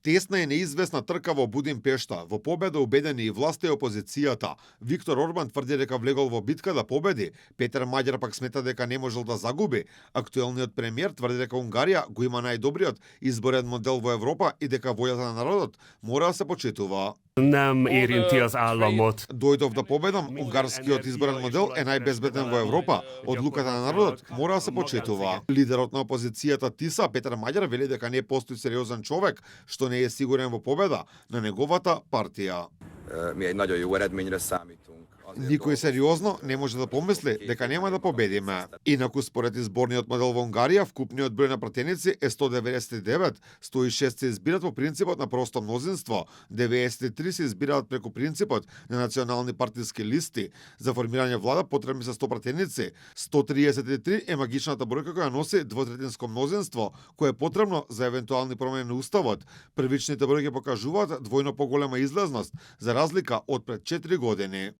Тесна и неизвестна трка во Будимпешта. Во победа убедени и власта и опозицијата. Виктор Орбан тврди дека влегол во битка да победи. Петер Маѓар пак смета дека не можел да загуби. Актуелниот премиер тврди дека Унгарија го има најдобриот изборен модел во Европа и дека војата на народот мора да се почитува. Nem érinti az államot. Дојдов да победам, унгарскиот изборен модел е најбезбеден во Европа. Одлуката на народот мора да се почитува. Лидерот на опозицијата ТИСА, Петер Маѓар, вели дека не постои сериозен човек што не е сигурен во победа на неговата партија. Mi egy nagyon jó eredményre számítunk. Никој сериозно не може да помисли дека нема да победиме. Инаку според изборниот модел во Унгарија, вкупниот број на пратеници е 199, 106 се избират по принципот на просто мнозинство, 93 се избираат преку принципот на национални партиски листи. За формирање влада потребни се 100 пратеници, 133 е магичната бројка која носи двотретинско мнозинство, кое е потребно за евентуални промени на уставот. Првичните бројки покажуваат двојно поголема излезност, за разлика од пред 4 години.